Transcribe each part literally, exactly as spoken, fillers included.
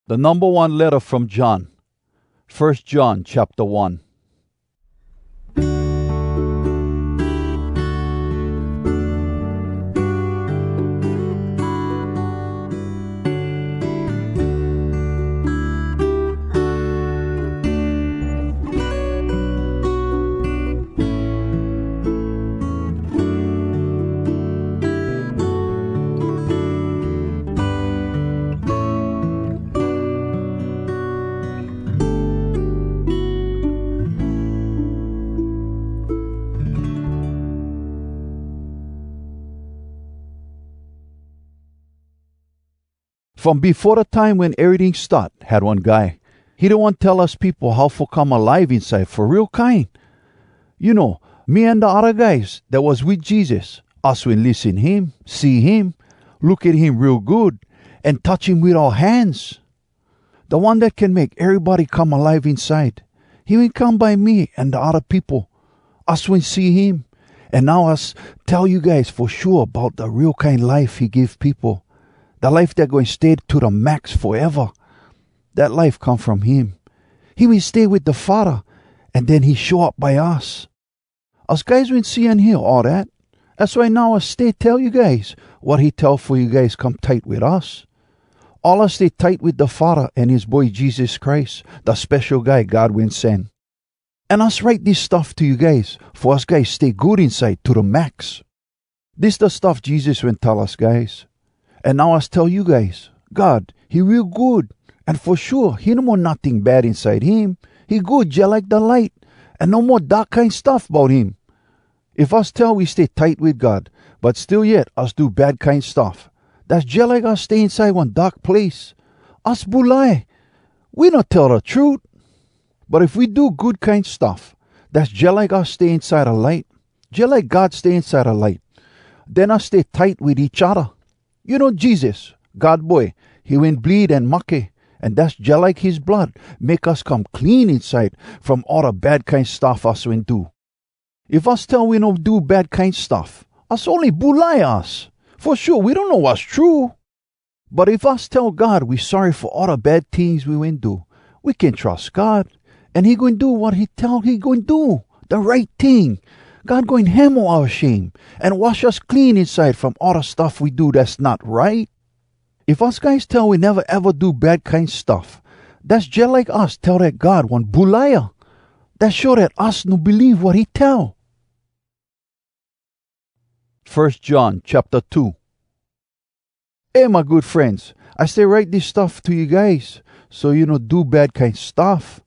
Da numba one letta from John. First John chapter one. From befo da time wen eryting start, had one guy. He da one tell us peopo how fo come alive inside fo real kine. You know, me an da odda guys dat was wit Jesus, us wen lissen him, see him, look at him real good, an touch him wit oua hands. Da one dat can make erybody come alive inside, he wen come by me an da odda peopo. Us wen see him, an now us tell you guys fo shua bout da real kine life he give peopo, da life dat goin stay to da max foeva. Dat life come from him. He wen stay wit da Faddah, an den he show up by us. Us guys wen see an hear all dat. Az why now us stay tell you guys wat he tell fo you guys come tight wit us. All us stay tight wit da Faddah an his Boy Jesus Christ, da Spesho Guy God wen sen. An us write dis stuff to you guys, fo us guys stay good inside to da max. Dis da stuff Jesus wen tell us guys. An now us tell you guys, God, he real good, an fo shua, he no mo notting bad inside him. He good jalike da light, an no mo dark kine stuff bout him. If us tell we stay tight wit God, but still yet us do bad kine stuff, dass jalike us stay inside one dark place. Us bulai! We no tell da trut! But if we do good kine stuff, dass jalike us stay inside da light, jalike God stay inside da light. Den us stay tight wit each odda. You know Jesus, God Boy, he wen bleed an mahke, an dass jalike his blood make us come clean inside from all da bad kine stuff us wen do. If us tell we no do bad kine stuff, us ony bulai us. Fo shua, we donno wass true. But if us tell God we sorry fo all da bad tings we wen do, we can trus God, an he goin do wat he tell he goin do, da right ting. God goin hemo oua shame, an wash us clean inside from all da stuff we do dass not right. If us guys tell we neva eva do bad kine stuff, dass jalike us tell dat God one bulaia. Dat show dat us no believe wat he tell. First John chapter two. Eh, my good frenz, I stay write dis stuff to you guys, so you no do bad kine stuff.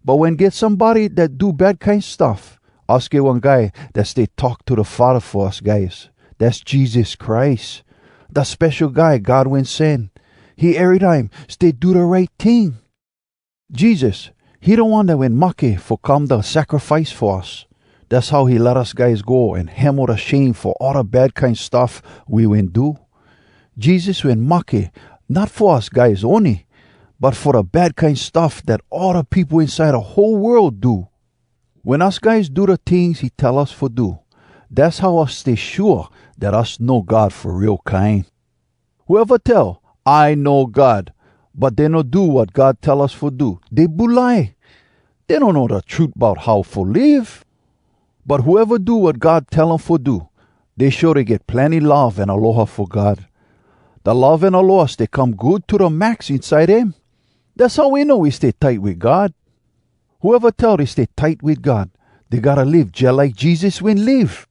But wen get somebody dat do bad kine stuff, us get one guy dat stay talk to da Faddah fo us guys. Dass Jesus Christ, da Spesho Guy God wen sen. He erytime stay do da right ting. Jesus, he da one dat wen mahke fo come da sacrifice fo us. Dass how he let us guys go an hemo da shame fo all da bad kine stuff we wen do. Jesus wen mahke, not fo us guys ony, but fo da bad kine stuff dat all da peopo inside da whole world do. Wen us guys do da tings he tell us fo do, dass how us stay shua dat us know God fo real kine. Whoeva tell, "I know God," but dey no do wat God tell us fo do, dey bulai. Dey no know da trut bout how fo live. But whoeva do wat God tell um fo do, dey show dey get plenny love an aloha fo God. Da love an aloha stay come good to da max inside dem. Dass how we know we stay tight wit God. Whoeva tell dey stay tight wit God, dey gotta live jalike Jesus wen live.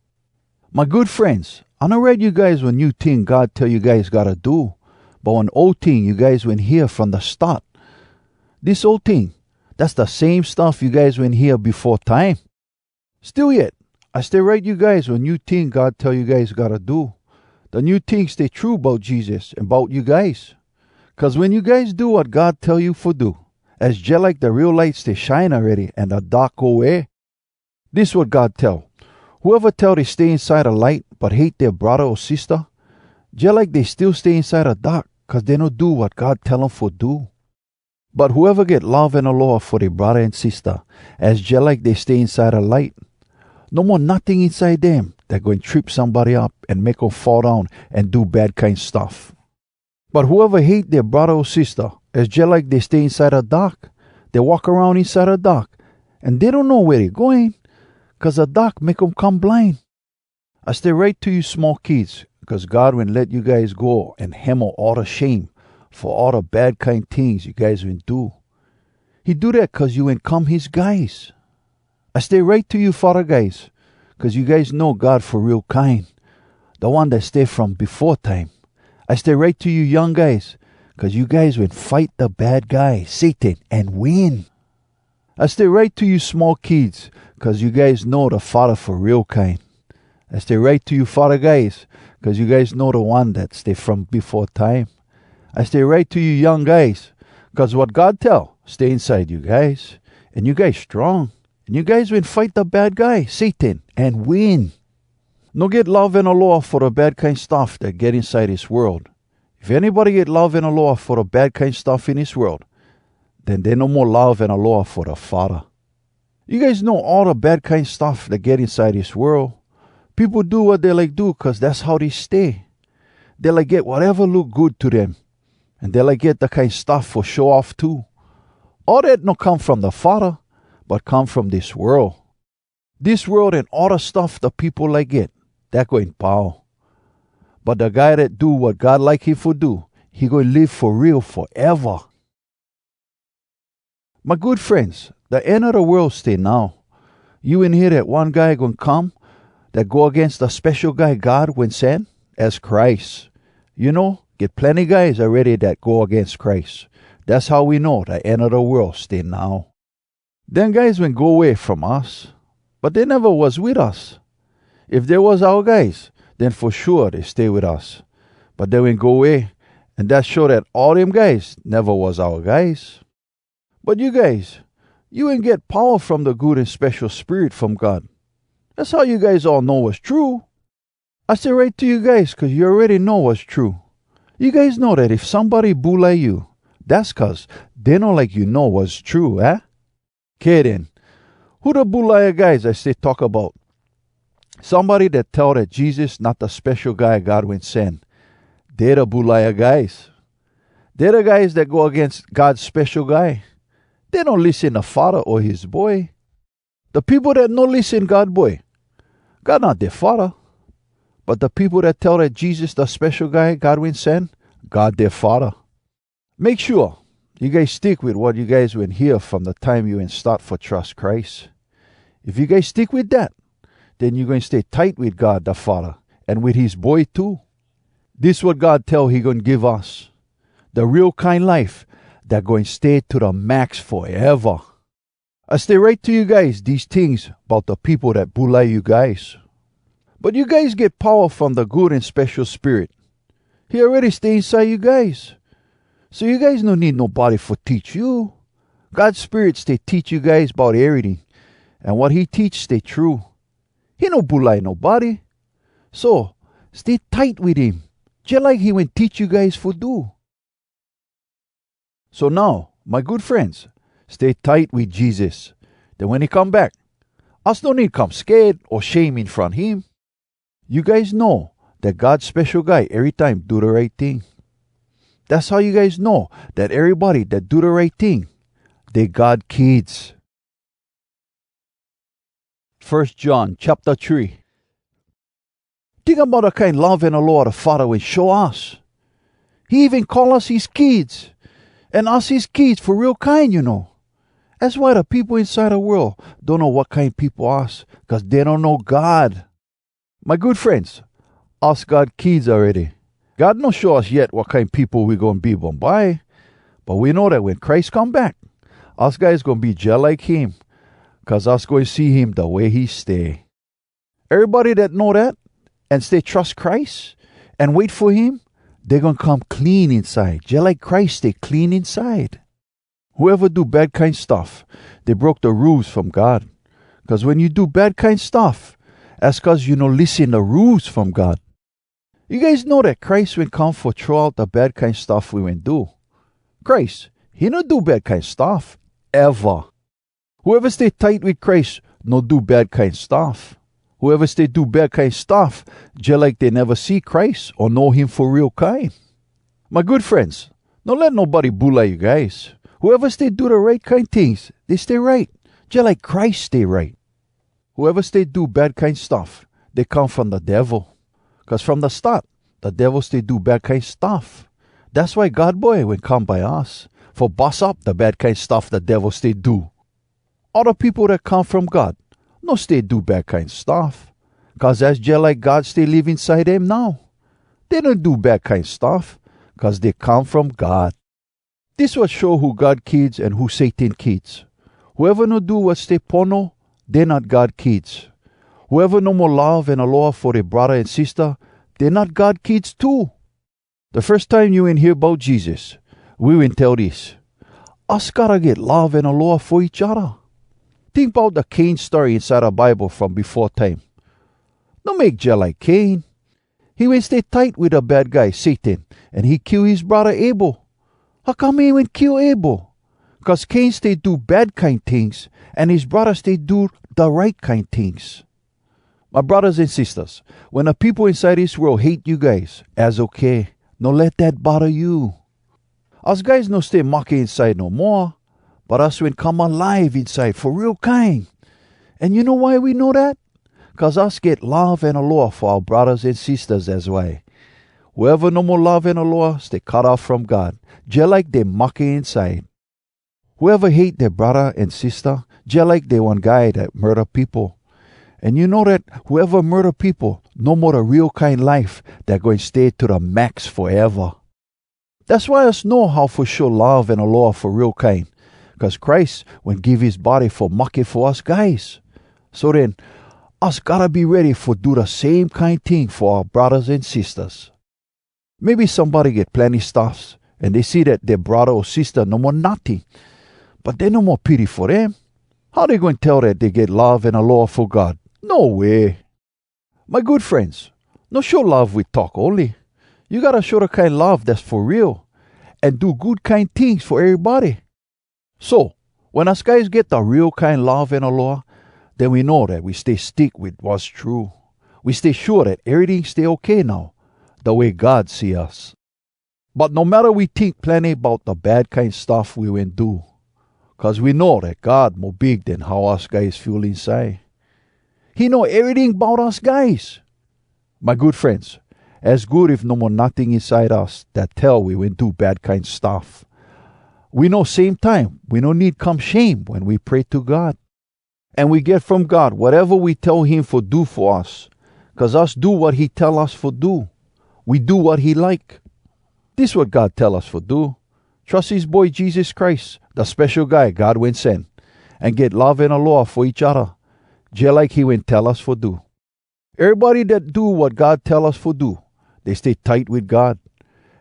My good frenz, I no write you guys one new ting God tell you guys gotta do, but one ol ting you guys wen hear from da start. Dis ol ting, dass da same stuff you guys wen hear befo time. Still yet, I stay write you guys one new ting God tell you guys gotta do. Da new ting stay true bout Jesus an bout you guys. Cuz wen you guys do wat God tell you fo do, az jalike da real light stay shine awready an da dark go way. Dis wat God tell: Whoeva tell dey stay inside da light, but hate dea braddah o sistah, jalike dey still stay inside da dark, cuz dey no do wat God tell um fo do. But whoeva get love an aloha fo dea braddah an sistah, az jalike dey stay inside da light. No mo notting inside dem dat goin trip somebody up an make um fall down an do bad kine stuff. But whoeva hate dea braddah o sistah, Az jalike dey stay inside da dark. Dey walk aroun inside da dark, an dey no know wea dey going, cuz da dark make um come blind. I stay write to you small kids, cuz God wen let you guys go an hemo all da shame fo all da bad kine tings you guys wen do. He do dat cuz you wen come his guys. I stay write to you faddah guys, cuz you guys know God fo real kine, da One dat stay from befo time. I stay write to you young guys, cuz you guys wen fight da bad guy, Satan, an win. I stay write to you small kids, cuz you guys know da Faddah fo real kine. I stay write to you faddah guys, cuz you guys know da One dat stay from befo time. I stay write to you young guys, cuz wat God tell stay inside you guys, an you guys strong, an you guys wen fight da bad guy, Satan, an win. No get love an aloha fo da bad kine stuff dat get inside dis world. If anybody get love an aloha fo da bad kine stuff in dis world, den dey no mo love an aloha fo da Faddah. You guys know all da bad kine stuff dat get inside dis world. Peopo do wat dey like do cuz dass how dey stay. Dey like get wateva look good to dem, an dey like get da kine stuff fo show off too. All dat no come from da Faddah, but come from dis world. Dis world an all da stuff da peopo like get, dat goin pau. But da guy dat do wat God like him fo do, he goin live fo real foeva. My good frenz, da end a da world stay now. You wen hear dat one guy goin come dat go agains da Spesho Guy God wen sen, az Christ. You know, get plenny guys awready dat go agains Christ. Dass how we know da end a da world stay now. Dem guys wen go way from us, but dey neva was wit us. If dey was oua guys, den fo shua dey stay wit us. But dey wen go way, an dat show dat all dem guys neva was oua guys. But you guys, you wen get powa from da Good An Spesho Spirit from God. Dass how you guys all know wass true. I stay write to you guys cuz you awready know wass true. You guys know dat if somebody bulai you, dass cuz dey no like you know wass true, aah? Kay den, who da bulaia guys I stay talk bout? Somebody dat tell dat Jesus not da Spesho Guy God wen sen. Dey da bulaia guys. Dey da guys dat go agains God Spesho Guy. Dey no lissen da Faddah o his Boy. Da peopo dat no lissen God Boy, God not dea faddah. But da peopo dat tell dat Jesus da Spesho Guy God wen sen, God dea faddah. Make shua you guys stick wit wat you guys wen hear from da time you wen start fo trus Christ. If you guys stick wit dat, den you goin stay tight wit God da Faddah, an wit his Boy too. Dis wat God tell he goin give us, da real kine life dat goin stay to da max foeva. I stay write to you guys dese tings bout da peopo dat bulai you guys. But you guys get powa from da Good An Spesho Spirit. He awready stay inside you guys. So you guys no need nobody fo teach you. God Spirit stay teach you guys bout eryting, an wat he teach stay true. He no bulai nobody. So, stay tight wit him, jalike he wen teach you guys fo do. So now, my good frenz, stay tight wit Jesus. Den wen he come back, us no need come sked o shame in front him. You guys know dat God Spesho Guy erytime do da right ting. Dass how you guys know dat erybody dat do da right ting, dey God kids. First John chapter three. Tink bout da kine love an aloha da Faddah wen show us. He even call us his kids, an us his kids fo real kine, you know. Az why da peopo inside da world donno wat kine peopo us, cuz dey no know God. My good frenz, us God kids awready. God no show us yet wat kine peopo we goin be bumbye, but we know dat wen Christ come back, us guys goin be jalike him, cuz us goin see him da way he stay. Erybody dat know dat, an stay trus Christ, an wait fo him, dey goin come clean inside, jalike Christ stay clean inside. Whoeva do bad kine stuff, dey broke da rules from God. Cuz wen you do bad kine stuff, az cuz you no lissen da rules from God. You guys know dat Christ wen come fo throw out da bad kine stuff we wen do. Christ, he no do bad kine stuff, eva. Whoeva stay tight wit Christ no do bad kine stuff. Whoeva stay do bad kine stuff, jalike dey neva see Christ o know him fo real kine. My good frenz, No let nobody bulai you guys. Whoeva stay do da right kine tings, dey stay right, jalike Christ stay right. Whoeva stay do bad kine stuff, dey come from da Devil. Cuz from da start, da Devil stay do bad kine stuff. Dass why God Boy wen come by us, fo bus up da bad kine stuff da Devil stay do. All da peopo dat come from God no stay do bad kine stuff, cuz az jalike God stay live inside dem now. Dey no do bad kine stuff, cuz dey come from God. Dis wat show who God kids an who Satan kids. Whoeva no do wat stay pono, dey not God kids. Whoeva no mo love an aloha fo dea braddah an sistah, dey not God kids too. Da firs time you wen hear bout Jesus, we wen tell dis: Us gotta get love an aloha fo each odda. Tink bout da Cain story inside da Bible from befo time. No make jalike Cain. He wen stay tight wit da bad guy Satan, an he kill his braddah Abel. How come he wen kill Abel? Cuz Cain stay do bad kine tings, an his braddah stay do da right kine tings. My braddahs an sistahs, wen da peopo inside dis world hate you guys, az okay. No let dat bodda you. Us guys no stay mahke inside no moa, but us wen come alive inside fo real kine. An you know why we know dat? Cuz us get love an aloha fo oua braddahs an sistahs, az why. Whoeva no mo love an aloha stay cut off from God, jalike dey mahke inside. Whoeva hate dea braddah an sistah, jalike dey one guy dat murda peopo. An you know dat whoeva murda peopo no mo da real kine life dat goin stay to da max foeva. Dass why us know how fo show love an aloha fo real kine, cuz Christ wen give his body fo mahke fo us guys. So den, us gotta be ready fo do da same kine ting fo oua braddahs an sistahs. Maybe somebody get plenny stuffs, an dey see dat dea braddah o sistah no mo notting, but dey no mo pity fo dem. How dey goin tell dat dey get love an aloha fo God? No way! My good frenz, no show love wit talk ony. You gotta show da kine love dass fo real, an do good kine tings fo erybody. So, wen us guys get da real kine love an aloha, den we know dat we stay stick wit wass true. We stay shua dat eryting stay okay now, da way God see us. But no matta we tink plenny bout da bad kine stuff we wen do, cuz we know dat God mo big den how us guys feel inside. He know eryting bout us guys. My good frenz, az good if no mo notting inside us dat tell we wen do bad kine stuff. We know same time we no need come shame wen we pray to God. An we get from God wateva we tell him fo do fo us, cuz us do wat he tell us fo do. We do wat he like. Dis wat God tell us fo do: trus his Boy Jesus Christ, da Spesho Guy God wen sen, an get love an aloha fo each odda, jalike he wen tell us fo do. Erybody dat do wat God tell us fo do, dey stay tight wit God,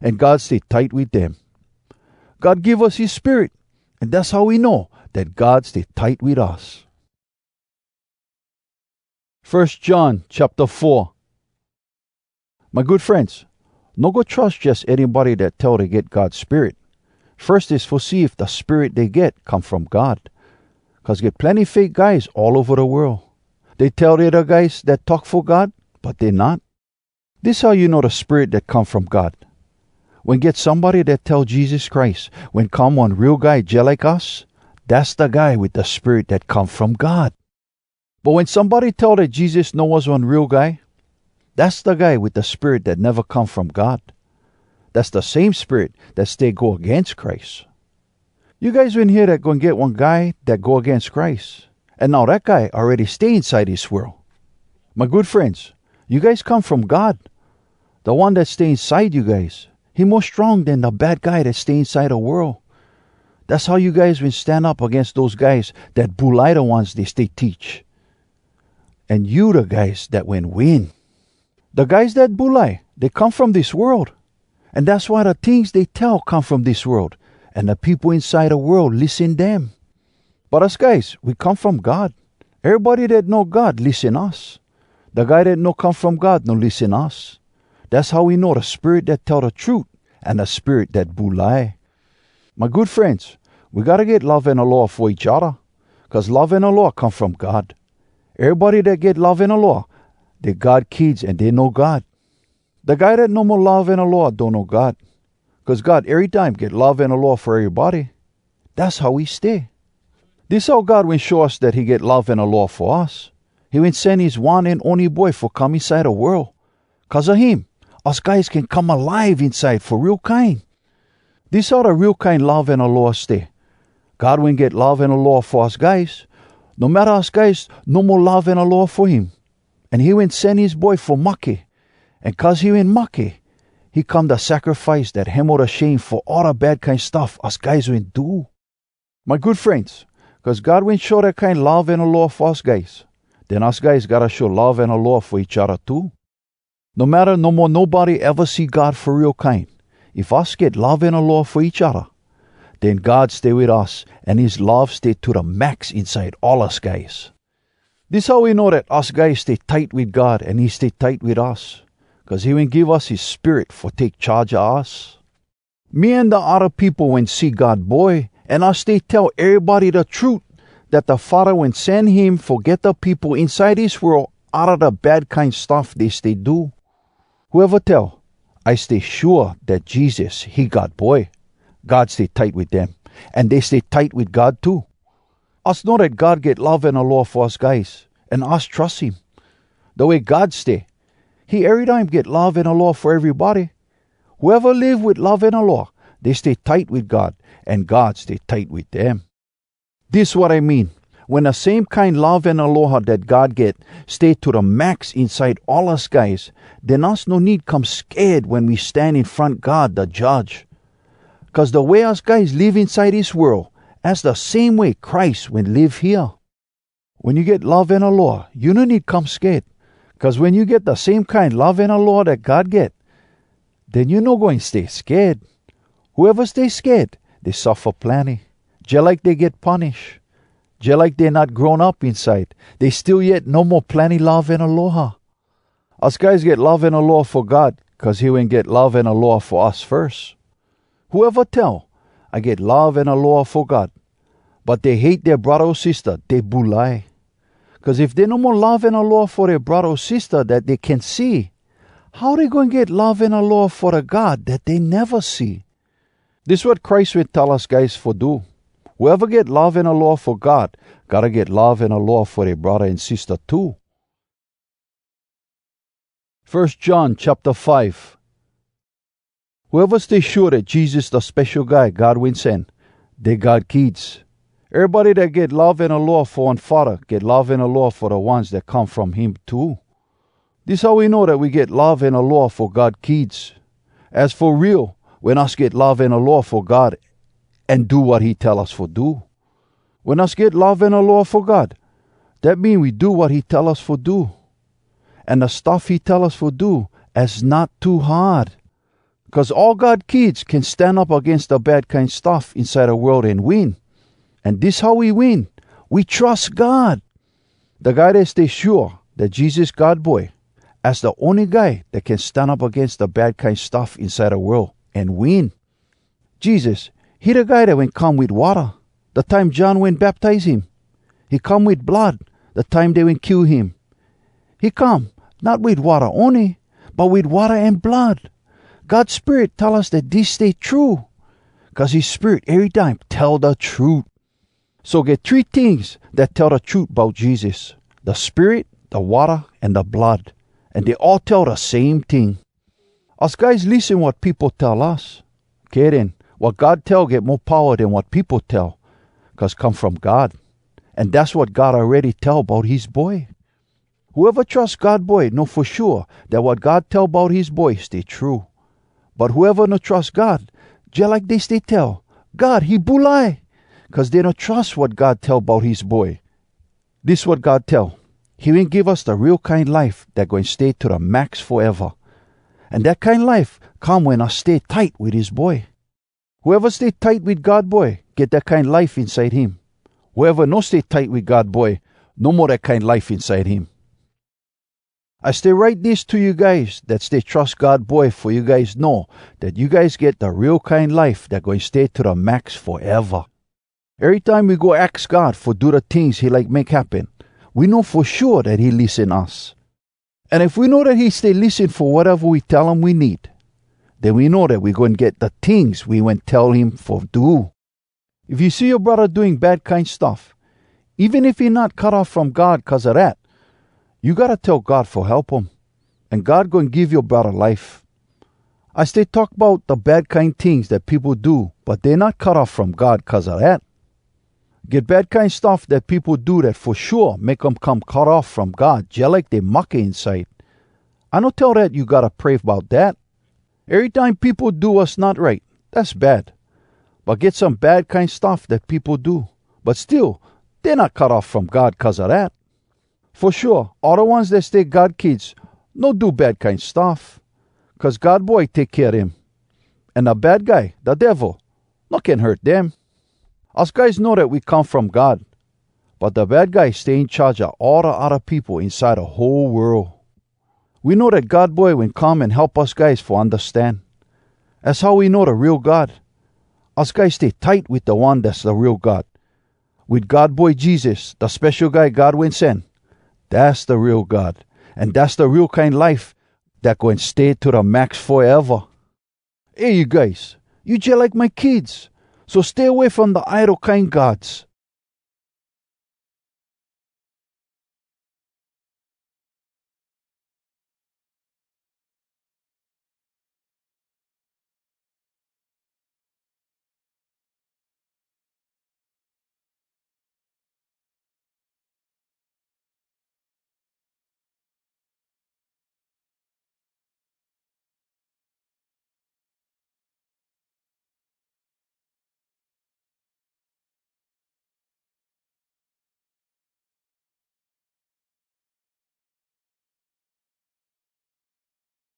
an God stay tight wit dem. God give us his Spirit, an dass how we know dat God stay tight wit us. First John chapter four. My good frenz, no go trus jus anybody dat tell dey get God Spirit. Firs is fo see if da Spirit dey get come from God, cuz get plenny fake guys all ova da world. Dey tell dey da guys dat talk fo God, but dey not. Dis how you know da Spirit dat come from God: wen get somebody dat tell Jesus Christ wen come one real guy jalike us, dass da guy wit da Spirit dat come from God. But wen somebody tell dat Jesus no was one real guy, dass da guy wit da spirit dat neva come from God. Dass da same spirit dat stay go agains Christ. You guys wen hear dat goin get one guy dat go agains Christ, an now dat guy awready stay inside dis world. My good frenz, you guys come from God. Da One dat stay inside you guys, he mo strong den da bad guy dat stay inside da world. Dass how you guys wen stan up agains dose guys dat bulai da ones dey stay teach. An you da guys dat wen win. Da guys dat bulai, dey come from dis world, an dass why da tings dey tell come from dis world, an da peopo inside da world lissen dem. But us guys, we come from God. Erybody dat know God lissen us. Da guy dat no come from God no lissen us. Dass how we know da spirit dat tell da trut an da spirit dat bulai. My good frenz, we gotta get love an aloha fo each odda, cuz love an aloha come from God. Erybody dat get love an aloha, dey God kids an dey know God. Da guy dat no mo love an aloha donno God, Cuz God erytime get love an aloha fo erybody. Dass how he stay. Dis how God wen show us dat he get love an aloha fo us: he wen sen his one an ony Boy fo come inside da world. Cuz a him, us guys can come alive inside fo real kine. Dis how da real kine love an aloha stay: God wen get love an aloha fo us guys, no matta us guys no mo love an aloha fo him. An he wen sen his Boy fo mahke. An cuz he wen mahke, he come da sacrifice dat hemo da shame fo all da bad kine stuff us guys wen do. My good frenz, cuz God wen show dat kine love an aloha fo us guys, den us guys gotta show love an aloha fo each odda too. No matta no mo nobody eva see God fo real kine, if us get love an aloha fo each odda, den God stay wit us, an his love stay to da max inside all us guys. Dis how we know dat us guys stay tight wit God an he stay tight wit us, cuz he wen give us his Spirit fo take charge a us. Me an da odda peopo wen see God Boy, an us stay tell erybody da trut, dat da Faddah wen sen him fo get da peopo inside dis world outa da bad kine stuff dey stay do. Whoeva tell, "I stay shua dat Jesus, he God Boy," God stay tight wit dem, an dey stay tight wit God too. Us know dat God get love an aloha fo us guys, an us trus him. Da way God stay, he erytime get love an aloha fo erybody. Whoeva live wit love an aloha, dey stay tight wit God, an God stay tight wit dem. Dis wat I mean: wen da same kine love an aloha dat God get stay to da max inside all us guys, den us no need come sked wen we stan in front God da Judge. Cuz da way us guys live inside dis world, az da same way Christ wen live hea. Wen you get love an aloha, you no need come sked. Cuz wen you get da same kine love an aloha dat God get, den you no goin stay sked. Whoeva stay sked, dey suffa plenny. Jalike dey get punish. Jalike dey not grown up inside, dey still yet no mo plenny love an aloha. Us guys get love an aloha fo God cuz he wen get love an aloha fo us firs. Whoeva tell, "I get love an aloha fo God," but dey hate dea braddah o sistah, dey bulai. Cuz if dey no mo love an aloha fo dea braddah o sistah dat dey can see, how dey goin get love an aloha fo da God dat dey neva see? Dis wat Christ wen tell us guys fo do: whoeva get love an aloha fo God, gotta get love an aloha fo dea braddah an sistah too. First John chapter five. Whoeva stay shua dat Jesus da Spesho Guy God wen sen, dey God kids. Erybody dat get love an aloha fo one faddah get love an aloha fo da ones dat come from him too. Dis how we know dat we get love an aloha fo God kids: az fo real, wen us get love an aloha fo God an do wat he tell us fo do. Wen us get love an aloha fo God, dat mean we do wat he tell us fo do. An da stuff he tell us fo do, az not too hard. Cuz all God kids can stan up agains da bad kine stuff inside da world an win. An dis how we win: we trus God. Da guy dat stay shua dat Jesus God Boy, az da ony guy dat can stan up agains da bad kine stuff inside da world an win. Jesus, he da guy dat wen come wit watta, da time John wen baptize him. He come wit blood, da time dey wen kill him. He come, not wit watta ony, but wit watta an blood. God Spirit tell us dat dis stay true, cuz his Spirit erytime tell da trut. So get three tings dat tell da trut bout Jesus: da Spirit, da watta, an da blood. An dey all tell da same ting. Us guys lissen wat peopo tell us. Kay den, wat God tell get mo powa den wat peopo tell, cuz come from God. An dass wat God awready tell bout his Boy. Whoeva trus God Boy know fo shua dat wat God tell bout his Boy stay true. But whoeva no trus God, jalike dey stay tell, God, he bulai, cuz dey no trus wat God tell bout his Boy. Dis wat God tell: he wen give us da real kine life dat goin stay to da max foeva. An dat kine life come wen us stay tight wit his Boy. Whoeva stay tight wit God Boy get dat kine life inside him. Whoeva no stay tight wit God Boy no mo dat kine life inside him. I stay write dis to you guys dat stay trus God Boy fo you guys know dat you guys get da real kine life dat goin stay to da max foeva. Erytime we go aks God fo do da tings he like make happen, we know fo shua dat he lissen us. An if we know dat he stay lissen fo wateva we tell um we need, den we know dat we goin get da tings we wen tell him fo do. If you see yoa braddah doing bad kine stuff, even if he not cut off from God cuz a dat, you gotta tell God fo help um, an God goin give yoa braddah life. I stay talk bout da bad kine tings dat peopo do, but dey not cut off from God cuz a dat. Get bad kine stuff dat peopo do dat fo shua make um come cut off from God jalike dey mahke inside. I no tell dat you gotta pray bout dat. Erytime peopo do wass not right, dass bad. But get some bad kine stuff dat peopo do, but still, dey not cut off from God cuz a dat. Fo shua, all da ones dat stay God kids no do bad kine stuff, cuz God Boy take kea dem. An da bad guy, da Devil, no can hurt dem. Us guys know dat we come from God, but da bad guy stay in charge a all da odda peopo inside da whole world. We know dat God Boy wen come an help us guys fo undastan. Az how we know da real God. Us guys stay tight wit da One dass da real God. Wit God Boy Jesus, da Spesho Guy God Wen Sen, dass da real God, an dass da real kine life dat goin stay to da max foeva. Eh, you guys, you jalike my kids, so stay way from da idol kine gods.